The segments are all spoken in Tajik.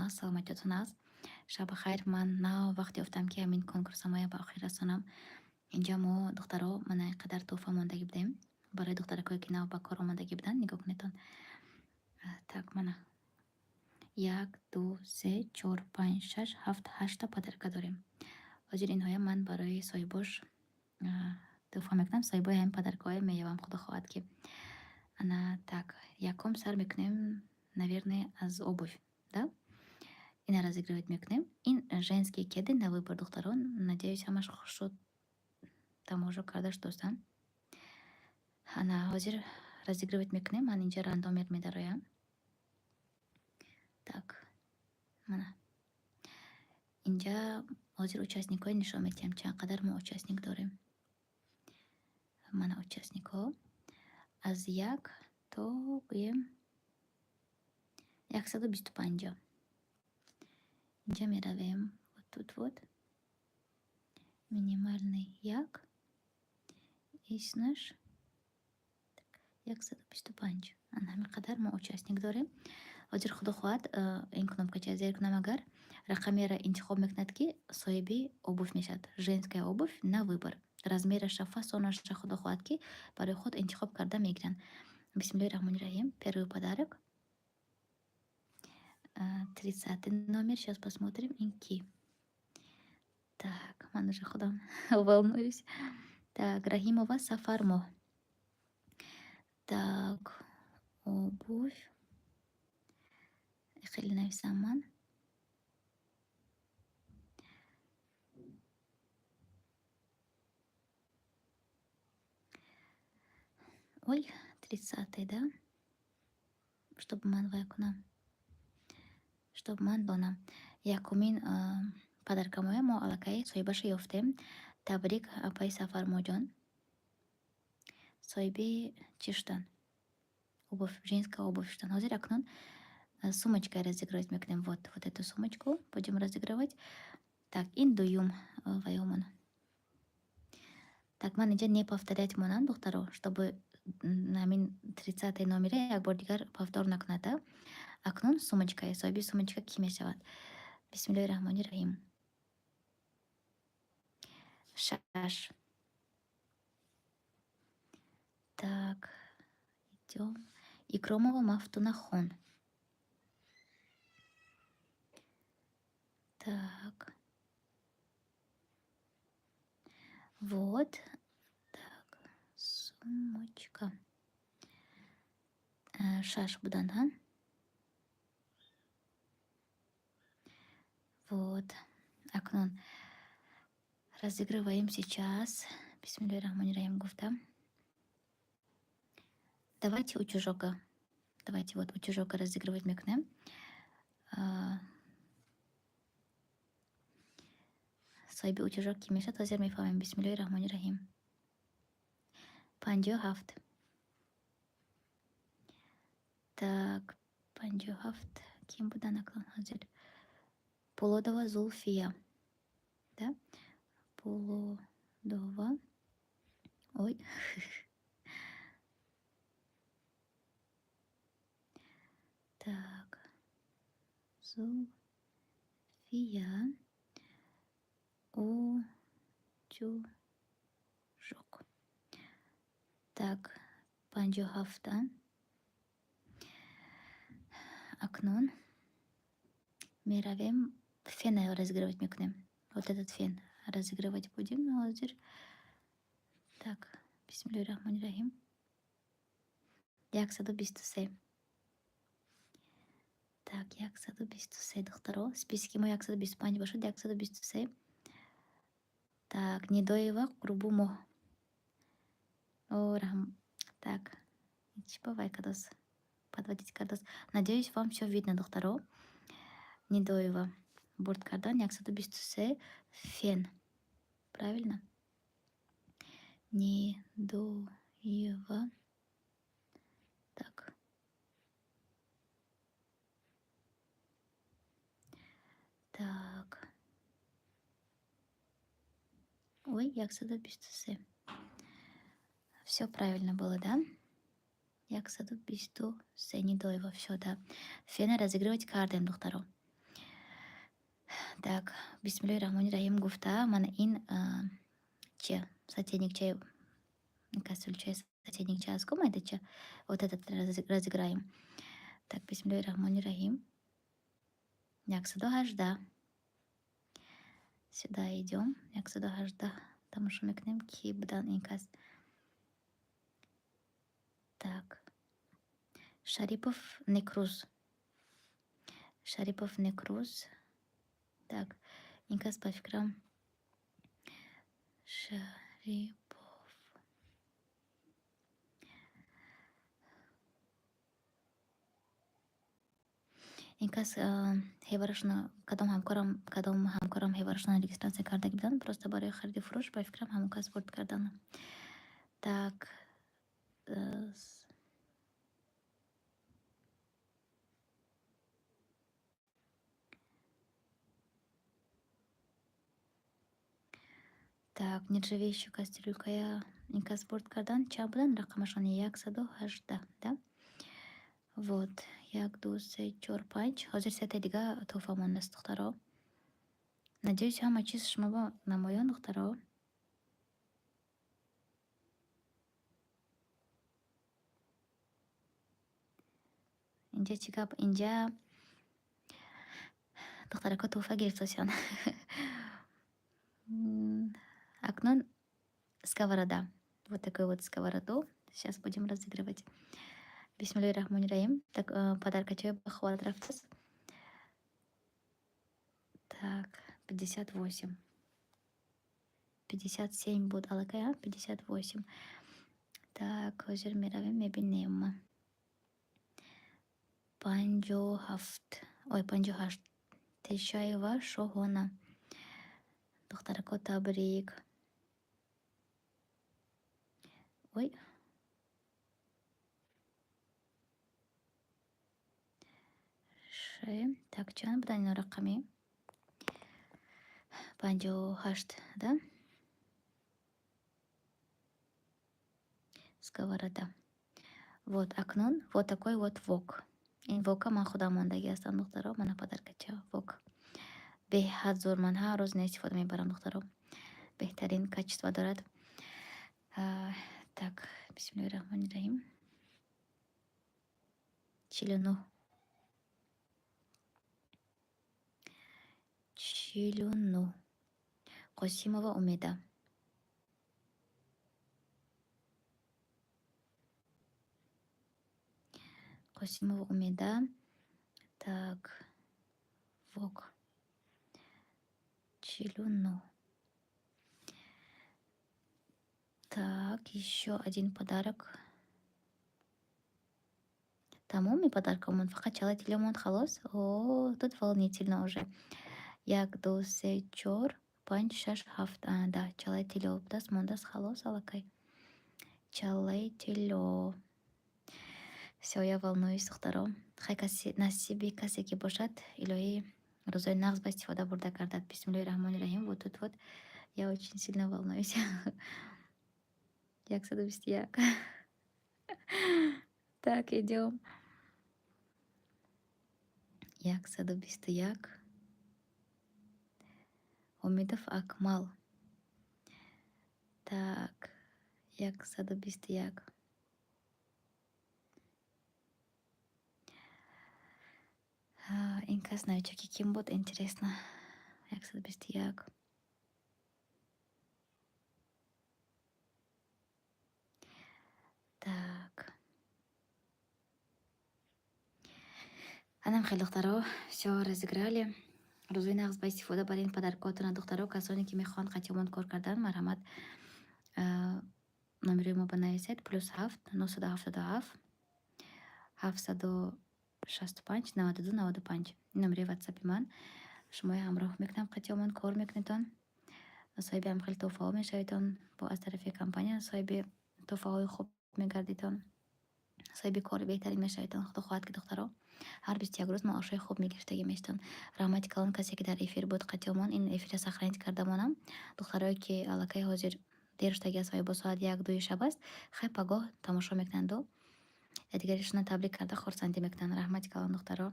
Нағз, саломатиётон нағз. Шаба хайр. Ман нав вақт ёфтам, ки ҳамин конкурсамоя ба охир расонам. Инҷа мо, духтаро, мана ин қадар тӯҳфа мондагӣ будем барои духтаракое, ки нав ба кор омадагӣ буданд. Нигоҳ кунедтон. Так, мана як, ду, се, чор, панҷ, шаш, ҳафт, ҳашта подарка дорем. Ҳозир инҳоя ман барои соҳибош тӯҳфа мекунам. Соҳибои ҳамин подаркаҳое меёвам, худо хоҳад ки. Ана так, якум сар мекунем, наверное, аз обувь, да? Ина разыгрывать мекунем. Ин женские кеды на выбор, духтарон. Надеюсь, ҳамаш хушрӯ тамошо карда шудостанд. Ана ҳозир разыгрывать мекунем. Ман инҷа рандомер медароям. Так, мана инҷа ҳозир участникҳои нишон медиҳам, чанд қадар мо участник дорем. Мана участникҳо аз як то, гӯем, 125. Инҷа меравем, вот тут вот минимальный як, иснаш 125. Ана ҳамин қадар мо участник дорем. Ҳозир, худо хоҳад, ин кнопкача зер кунам, агар рақамеро интихоб мекунад, ки соҳиби обувь мешавад. Женская обувь на выбор, размераша, фасонаша, худо хоҳад ки, барои худ интихоб карда мегиранд. Бисмиллоҳи раҳмони раҳим. Первый подарок, 30-й номер. Сейчас посмотрим, ин ки. Так, ман уже худам волнуюсь. Так, Раҳимова Сафармоҳ. Так, обувь хеле нависам ман. Ой, 30-й, да, чтобы ман вай кунам, чтобы ман донам. Якумин подаркамоя мо аллакай соҳибаша ёфтем. Табрик, апаи Сафармоҷон. Соҳиби чӣ шудан? Обувь, женская обувь шудан. Ҳозир акнун сумочка разыгрывать мекунем. Вот, вот эту сумочку будем разыгрывать. Так, ин дуюм ваёмон. Так, ман инҷа не повторять монам, духтаро, чтобы ҳамин 30-й номере як бор дигар повтор накунад. Акнун сумочка. Соҳиби сумочка кӣ мешавад? Бисмиллоҳи раҳмони раҳим. Шаш. Так, идём. Икромова Мафтунахон. Так, вот так, сумочка. Шаш буданд, ҳа. Вот, акнун разыгрываем сейчас. Бисмиллоҳи раҳмони раҳим гуфтам. Давайте утюжока, давайте вот утюжока разыгрывать мекунем. Соҳиби утюжок кӣ мешавад, ҳозир мефаҳмем. Бисмиллоҳи раҳмони раҳим. 57. Так, 57 ким будан акнун ҳозир? Пулодова Зулфия, да, Пулодова. Ой, так, Зулфия, утюжок. Так, 57-а. Акнун меравем, фена разыгрывать мекунем. Вот этот фен разыгрывать будем ҳозир. Так, бисмиллоҳи раҳмони раҳим. 123. Так, 123, духтаро. Списки мо 125 бошад, 123. Так, Нидоева Қурбумоҳ. О, раҳм. Так, чӣ ба вай кардост? Подводить кардост. Надеюсь, вам всё видно, духтаро. Нидоева бурд кардан 123 фен. Правильно? Нидоева. Так. Так. Ой, 123. Всё правильно было, да? 123, Нидоева, всё, да. Фена разыгрывать кардем, духтаро. Так, бисмиллоҳи раҳмони раҳим гуфта, мана ин чи сотейникчаи, кастрюльчаи, сотейникча аст ку, майдача, вот этот разыграем. Так, бисмиллоҳи раҳмони раҳим, 118. Сюда идём, 118 тамошо мекунем, ки будан ин кас. Так, Шарипов Некруз, Шарипов Некруз. Так, ин кас, ба фикрам, Шарипов. Ин кас ҳеварашона, кадом ҳамкорам ҳеварашона регистрация кардаги буданд, просто барои хариду фурӯш, ба фикрам, ҳамон кас бурд кардан. Так, так, нержавеющую кастрюлькая ин кас бурд кардан. Чанд буданд рақамашон? 118, да? Вот, як, ду, се, чор, панҷ. Ҳозир сета дига тӯҳфа мондааст, духтаро. Надеюсь, ҳама чиз шумо намоён, духтаро. Инҷа чӣ гап? Инҷа духтарако тӯҳфа гирифтасян. Акнун сковорода. Вот такую вот сковороду сейчас будем разыгрывать. Бисмиллоҳи раҳмони раҳим. Так, подаркачаи ба ховарат рафтааст. Так, 58. 57 буд аллакай, а? 58. Так, ҳозир меравем, мебинем. 57. Ой, 58. Тешаева Шоҳона. Духтарако, табрик. Ой. Ше. Так, чанд буданд ино рақами? 58, да? Сковорода. Вот, акнун вот такой вот вок. Ин вока ман худам мондагӣ ҳастам, духтаро. Мана подаркача, вок. Беҳад зур, ман ҳар рӯз истифода мебарам, духтаро. Беҳтарин качество дорад. Так, бисмиллоҳи раҳмони раҳим. 49. 49. Қосимова Умеда. Қосимова Умеда. Так, вок. 49. Так, еще один подарок. Тамоми подаркамон, фақат чалаи тилло монд, халос. О, тут волнительно уже. Як, ду, се, чор, панҷ, шаш, ҳафт. Да, чалаи тилло будааст, мондааст, халос, аллакай. Чалаи тилло. Всё, я волнуюсь, духтаро. Хай, каси насиби касе ки бошад, илоҳӣ, рӯзои нағз ба истифода бурда гардад. Бисмиллоҳи раҳмони раҳим. Вот тут вот я очень сильно волнуюсь. 121. Так, идём. 121. Умидов Акмал. Так, 121. Ин кас новичоки ким буд, интересно. 121. Так. Анам хел, духтаро, всё разыграли. Рӯзои нағз ба истифода барин подаркотона, духтаро. Касоне ки мехоҳанд қатъиёмон кор кардан, марҳамат, номерои мо банависед: +7 977 765 92 95. Ин номерои ватсапи ман. Шумои ҳамроҳ мекунам, қатъиёмон кор мекунедтон, соҳиби ҳам хеле тӯҳфаҳо мешаведтон, бо аз тарафи компания соҳиби тӯҳфаҳои хуб мегардидтон, соҳиби кори беҳтарин мешаведтон. Худо хоҳад ки, духтаро, ҳар 21 рӯз маошҳои хуб мегирифтагӣ мешаведтон. Раҳмати калон, касе ки дар эфир буд қатъиёмон. Ин эфирро сохранить карда монам. Духтарое ки аллакай ҳозир дер шудагӣ аст ва ё бо соат 1-2 шаб аст, хай, пагоҳ тамошо мекунанду якдигаришона табрик карда, хурсандӣ мекунанд. Раҳмати калон, духтаро.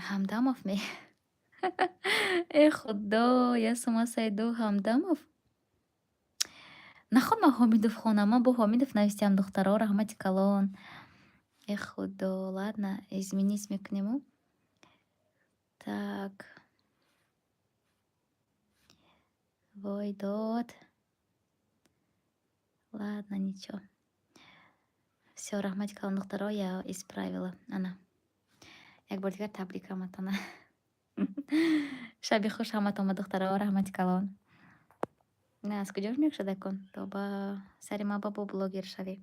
Ҳамдамов ме? Э худо, я с ума сойду, Ҳамдамов? Наход ман Ҳомидов хонам, ман бо Ҳомидов навистиам, духтаро, раҳмати калон. Э худо, ладно, изменить мекунему. Так. Вой дод. Ладно, ничего. Всё, раҳмати калон, духтаро, я исправила. Ана. Як бор дигар табрик ҳаматона. Шаби хуш ҳаматон, духтаро, раҳмати калон. На, аз куҷош мекушад акун? Тоба, сари ма бабо блогер шавӣ.